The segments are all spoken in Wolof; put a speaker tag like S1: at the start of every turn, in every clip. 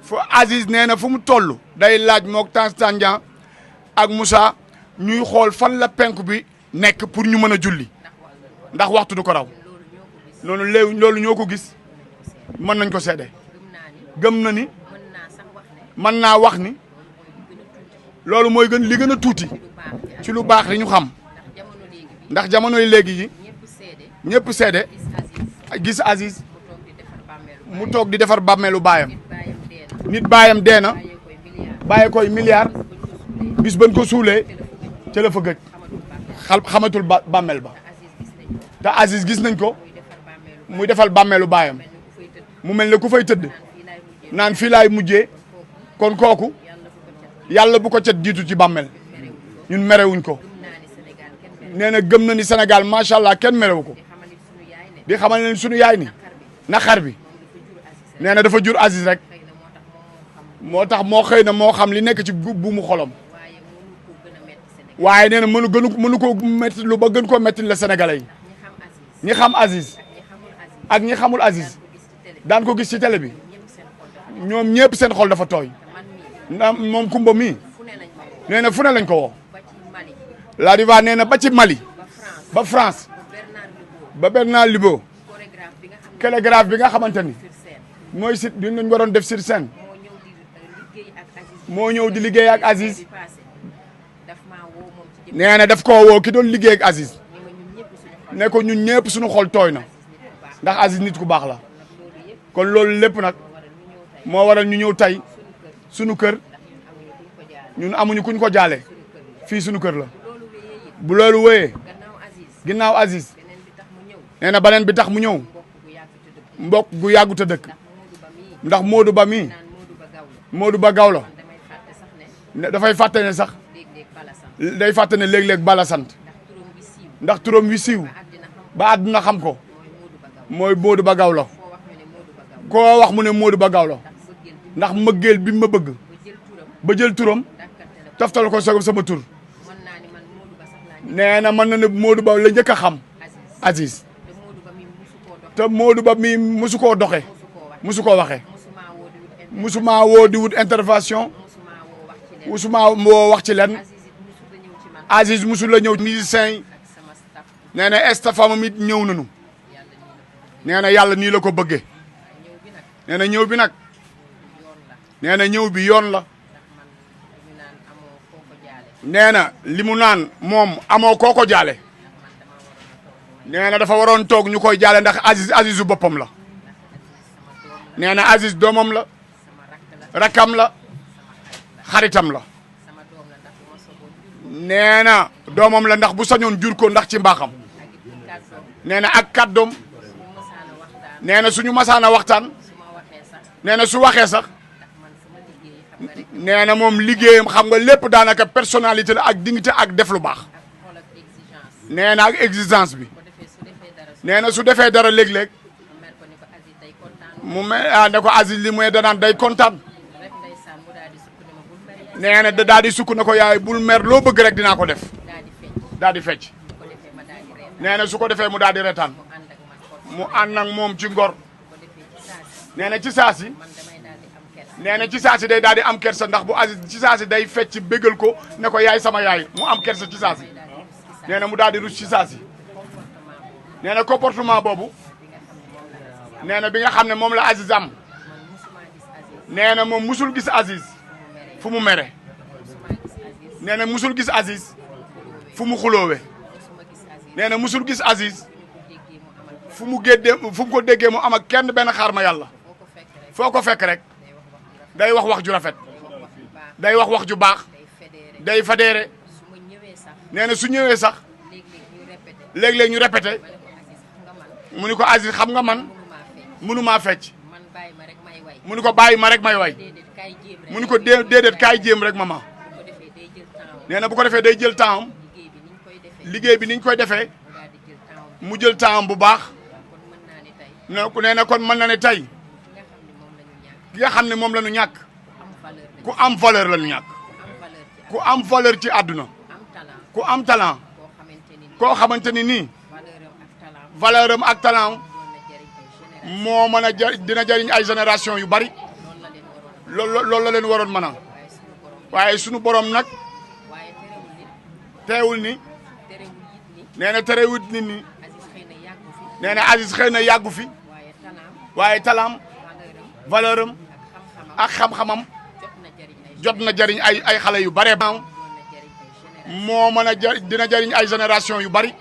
S1: fu Aziz nee na fu mu toll day laaj mook Tandian ak Moussa ñuy xool fan la penku bi nekk pour ñu mën a julli ndax waxtu du ko raw noonu léegi loolu ñoo ko gis mën nañ ko seede gëm na ni mën naa wax ni loolu mooy gën li gën a tuuti ci lu baax li ñu xam ndax jamonoy léegi yi ñëpp seede gis Aziz mu toog di defar bàmmeelu baayam nit baayam dee na bàyyi koy milliard bis bañ ko suulee ca la fa gëj xamatul bàmmeel ba te Aziz gis nañ ko muy defal bàmmeelu baayam mu mel ne ku fay tëdd naan fii laay mujjee kon kooku yàlla bu ko cet jiitu ci bàmmeel ñun merewuñ ko nee na gëm na ni Sénégal macha allah kenn merewu ko di xamal ne suñu yaay ni naqar bi nee na dafa jur Aziz rek moo tax moo xëy na moo xam li nekk ci bu mu xolom waaye nee na mënu ko métti lu ba gën koo métti la Sénégalais yi ñi xam Aziz ak ñi xamul Aziz daan ko gis ci télé bi ñoom ñëpp seen xol dafa tooy ndax moom Kumba mii nee na fu ne lañ ko woo la diva nee na ba ci Mali ba France ba Bernard Libo chorégraphe bi nga xamante ni mooy sit bi ñu waroon def sur scène moo ñëw di liggéey ak Aziz nee na daf koo woo ki doon liggéey ak Aziz ne ko ñun ñëpp suñu xol tooy na ndax Aziz nit ku baax la kon loolu lépp nag moo waral ñu ñëw tey suñu kër ñun amuñu kuñ ko jaale fii suñu kër la bu loolu wéyee ginnaaw Aziz nee na beneen bi tax mu ñëw mbokk gu yàggut a dëkk ndax Modou Ba mii Modou Ba Gawlo dafay fàtte ne sax day fàtte ne léeg-léeg bala sant ndax turam wi siiw ba àdduna xam ko mooy Modou Ba Gawlo koo wax mu ne Modou Ba Gawlo ndax mbëggeel bi ma bëgg ba jël turam taftal ko sama tur nee na mën na ne Modou Ba la njëkk a xam Aziz te Modou Ba mi musu koo doxe musu koo waxe musuma woo di wut intervention musuma woo wax ci len Aziz musu la ñëw musicien yi nee na estafam it ñëw nañu nee na yàlla nii la ko bëggee nee na ñëw bi nag nee na ñëw bi yoon la nee na li mu naan moom amoo koo ko jaale nee na dafa waroon toog ñu koy jaale ndax Azizu boppam la nee na Aziz doomam la rakam la xaritam la nee na doomam la ndax bu sañoon jur ko ndax ci mbaaxam nee na ak kàddoom nee na suñu masaana waxtaan nee na su waxee sax nee na moom liggéeyam xam nga lépp daanaka personnalité la ak dignité ak def lu baax nee na ak exigence bi nee na su defee dara léeg-léeg mu mel ne ko Aziz li muy danaan day kontaan nee na da daal di sukk na ko yaay bul mer loo bëgg rek dinaa ko def daal di fecc nee na su ko defee mu daal di retaan mu ànd ak moom ci ngor nee na ci saasi nee na ci saasi day daal di am kersa ndax bu Aziz ci saasi day fecc bégal ko ne ko yaay sama yaay mu am kersa ci saasi nee na mu daal di rus ci saasi nee na comportement boobu nee na bi nga xam ne moom la Aziz am nee na moom musul gis Aziz fu mu mere nee na musul gis Aziz fu mu xuloowe nee na musul gis Aziz fu mu ko déggee mu am ak kenn benn xaar ma yàlla foo ko fekk rek day wax ju rafet day wax ju baax day fadeere nee na su ñëwee sax léeg-léeg ñu répété mu ni ko Aziz xam nga man mënumaa fecc mu ni ko bàyyi ma rek may way mu ni ko déedéet kaay jéem rek mama nee na bu ko defee day jël temps am liggéey bi niñ koy defee mu jël temps am bu baax nee na kon mën na ne tey ki nga xam ne moom la ñu ñàkk ku am valeur la ñu ñàkk ku am valeur ci àdduna ku am talent koo xamante ni nii valeur am ak talent moo mën a dina jariñ ay génération yu bari loolu la leen waroon mën a waaye sunu borom nag teewul ni nee na terewut nit ñi nee na Aziz xëy na yàggu fi waaye talaam valeur am ak xam-xamam jot na jariñ ay xale yu bare moo mën a dina jariñ ay génération yu bari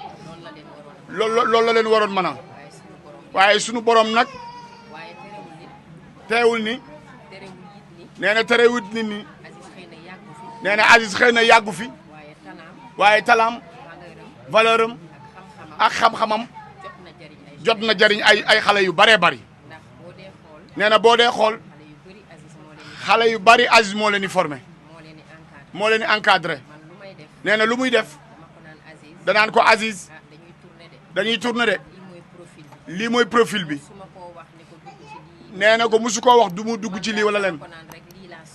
S1: loolu la leen waroon mën a waaye sunu borom nag teewul ni nee na terewut nit ñi nee na Aziz xëy na yàggu fi waaye talaam valeur am ak xam-xamam jot na jariñ ay xale yu baree bari nee na boo dee xool xale yu bari Aziz moo leen di formé moo leen di encadré nee na lu muy def danaan ko Aziz dañuy tourné de lii mooy profil bi nee na ko musu koo wax du mu dugg ci lii wala leen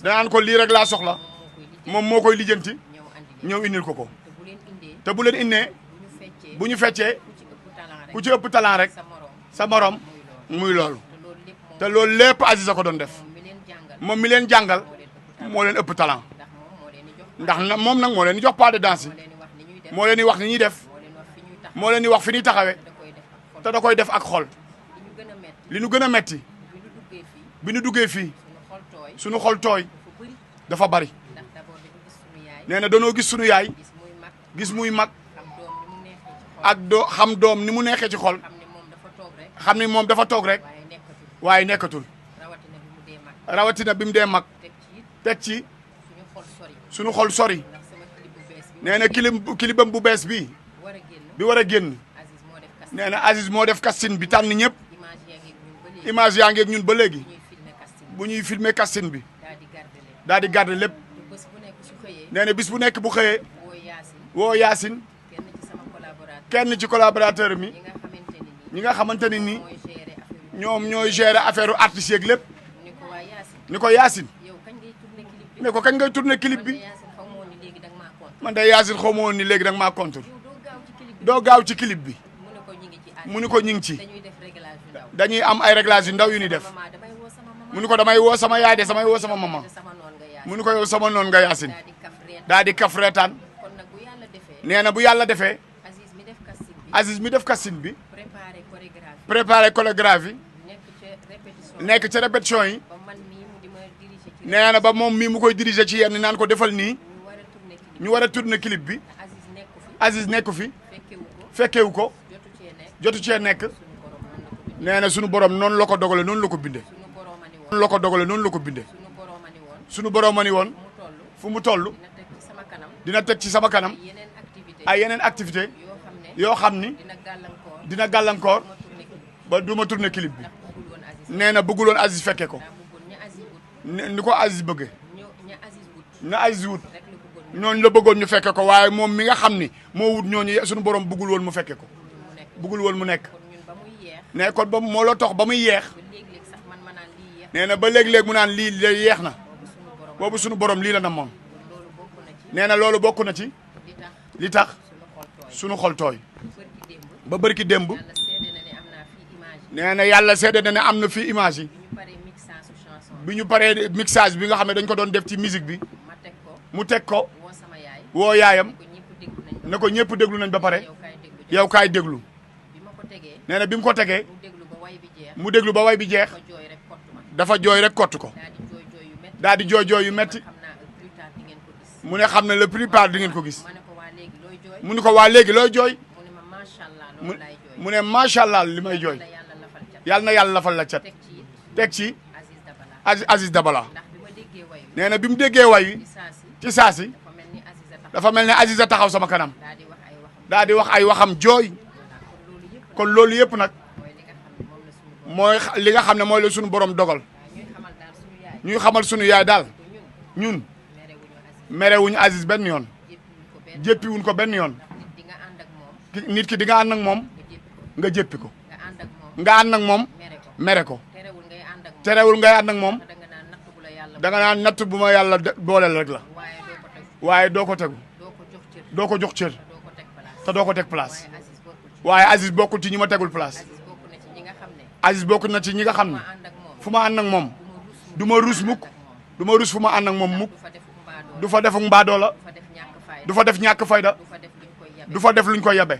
S1: danaan ko lii rek laa soxla moom moo koy lijjanti ñëw indil ko te bu leen indee bu ñu feccee ku ci ëpp talent rek sa morom muy loolu te loolu lépp Aziz a ko doon def moom mi leen jàngal moo leen ëpp talent ndax moom nag moo leen di jox pas de danse yi moo leen di wax ni ñuy def moo leen di wax fi ñuy taxawee te da koy def ak xol li nu gën a metti bi nu duggee fii sunu xol tooy dafa bari nee na danoo gis sunu yaay gis muy mag ak xam doom ni mu neexee ci xol xam ni moom dafa toog rek waaye nekkatul rawatina bi mu dee mag teg ci sunu xol sori nee na kilibam bu bees bi war a génn nee na Aziz moo def casting bi tànn ñëpp image yaa ngeeg ñun ba léegi bu ñuy filmer casting bi daal di garder lépp nee na bis bu nekk bu xëyee woo Yacine kenn ci collaborateur mi ñi nga xamante ni nii ñoom ñooy gérer affaire artistes yeeg lépp ni ko Yacine ne ko kañ ngay tourner clip bi man de Yacine xaw ma woon ni léegi da nga maa contre doo gaaw ci clip bi mu ni ko ñu ngi ci dañuy am ay réglage yu ndaw yu ni def mu ni ko damay woo sama yaay de samay woo sama maman mu ni ko yow sama noon nga Yacine daal di kaf reetaan nee na bu yàlla defee Aziz mi def casting bi préparé chorégraphie nekk ca répétition yi nee na ba moom mii mu koy diriger ci yenn naan ko defal nii ñu war a tourner clip bi Aziz nekk fi fekkewu ko jotu cee nekk nee na sunu borom noonu la ko dogale noonu la ko bindee noonu la ko dogale noonu la ko bindee sunu borom ma ni woon fu mu toll dina teg ci sama kanam ay yeneen activité yoo xam ni dina gàllankoor ba du ma tourner clip bi nee na bëgguloon Aziz fekke ko ni ko Aziz bëgge na Aziz wut ñooñu la bëggoon ñu fekke ko waaye moom mi nga xam ni moo wut ñooñu suñu borom bëggul woon mu fekke ko bëggul woon mu nekk ne kon ba moo la tax ba muy yeex nee na ba léeg-léeg mu naan lii lay yeex na boobu suñu borom lii la na moom nee na loolu bokk na ci li tax suñu xol tooy ba bërki démb nee na yàlla seede na ne am na fii image yi bi ñu paree mixage bi nga xam ne dañ ko doon def ci musique bi mu teg ko woo yaayam ne ko ñëpp déglu nañ ba pare yow kaay déglu nee na bi mu ko tegee mu déglu ba way bi jeex dafa jooy rek kott ko daal di jooy yu metti mu ne xam ne le plupart di ngeen ko gis mu ne ko waa léegi looy jooy mu ne macha allah li may jooy yàlla na yàlla lafal la cat teg ci Aziz Dabala nee na bi mu déggee way wi ci saasi dafa mel ne Aziz a taxaw sama kanam daal di wax ay waxam jooy kon loolu yëpp nag mooy li nga xam ne mooy la suñu borom dogal ñuy xamal suñu yaay daal ñun merewuñu Aziz benn yoon jéppiwuñ ko benn yoon nit ki di nga ànd ak moom nga jéppi ko nga ànd ak moom mere ko terewul ngay ànd ak moom danga naan natt bu ma yàlla booleel rek la waaye doo ko tegu doo ko jox cër te doo ko teg place waaye Aziz bokkul ci ñi ma tegul place Aziz bokk na ci ñi nga xam ne fu ma ànd ak moom du ma rus mukk du ma rus fu ma ànd ak moom mukk du fa defuk mbaadoo la du fa def ñàkk fayda du fa def luñ koy yabe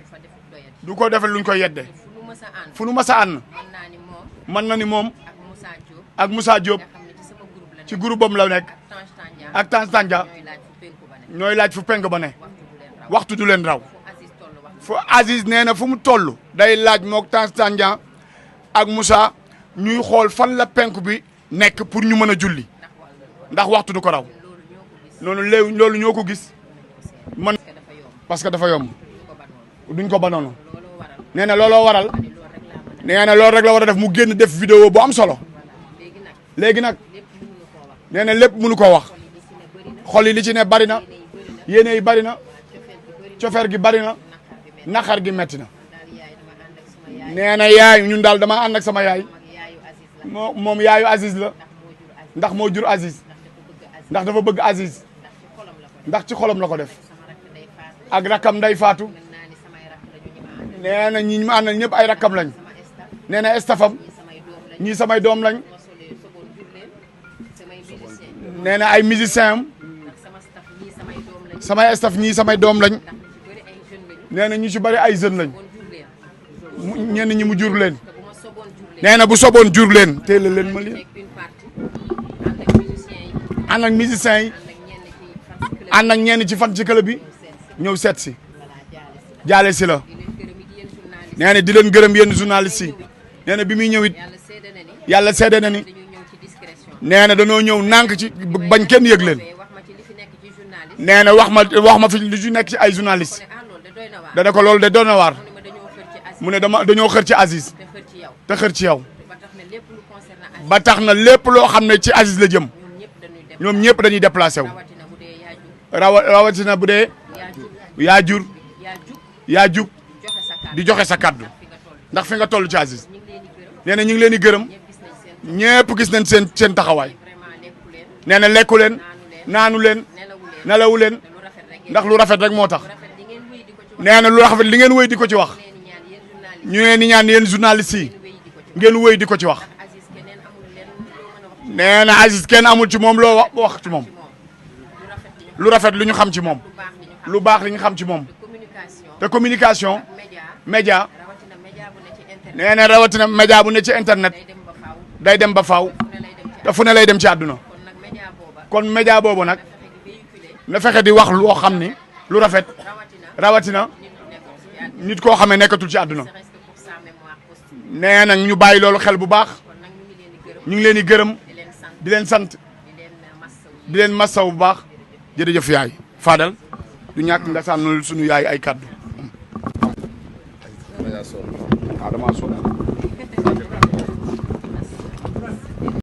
S1: du ko defal luñ koy yedde fu nu mas a ànd mën na ni moom ak Moussa Diop ci groupe am la nekk ak Tange Tandian ñooy laaj fu penk ba ne waxtu du leen raw fu Aziz nee na fu mu toll day laaj mook Tange Tandian ak Moussa ñuy xool fan la penk bi nekk pour ñu mën a julli ndax waxtu du ko raw noonu léegi loolu ñoo ko gis man parce que dafa yomb duñ ko banoonu nee na looloo waral nee na loolu rek la war a def mu génn def vidéo bu am solo léegi nag nee na lépp mënu ko wax xol yi li ci ne bari na yéene yi bari na cofeer gi bari na naqar gi metti na nee na yaay ñun daal dama ànd ak sama yaay moom yaayu Aziz la ndax moo jur Aziz ndax dafa bëgg Aziz ndax ci xolam la ko def ak rakkam nday faatu nee na ñi ma àndal ñëpp ay rakkam lañ nee na estafam ñii samay doom lañ nee na ay musicien am samay estaf ñii samay doom lañ nee na ñu ci bari ay jeunes lañ ñenn ñi mu jur leen nee na bu soboon jur leen teel leen ma lii ànd ak musiciens yi ànd ak ñenn ci fan ci club bi ñëw seet si jaale si la nee na di leen gërëm yéen journalistes yi nee na bi muy ñëw it yàlla seede na ni nee na dañoo ñëw nànk ci bañ kenn yëg leen nee na wax ma fi li ci nekk ci ay journalistes dana ko loolu de doon na waar mu ne dañoo xër ci Aziz te xër ci yow ba tax na lépp loo xam ne ci Aziz la jëm ñoom ñëpp dañuy déplacé wu rawatina bu dee yaa jug di joxe sa kaddu ndax fi nga toll ci Aziz nee na ñu ngi leen di gërëm ñëpp gis nañ seen taxawaay nee na lekku leen naanu leen nelawu leen ndax lu rafet rek moo tax nee na lu rafet li ngeen wéy di ko ci wax ñu leen di ñaan yéen journalistes yi ngeen wéy di ko ci wax nee na Aziz kenn amul ci moom loo wax ci moom lu rafet lu ñu xam ci moom lu baax li ñu xam ci moom te communication média nee na rawatina média bu ne ci internet day dem ba faaw te fu ne lay dem ci àdduna kon média boobu nag na fexe di wax loo xam ni lu rafet rawatina nit koo xamee nekkatul ci àdduna nee na ñu bàyyi loolu xel bu baax ñu ngi leen di gërëm di leen sant di leen massaw bu baax jërëjëf yaay Fadel du ñàkk nga sànnul suñu yaay ay kaddu. waaw damaa sonn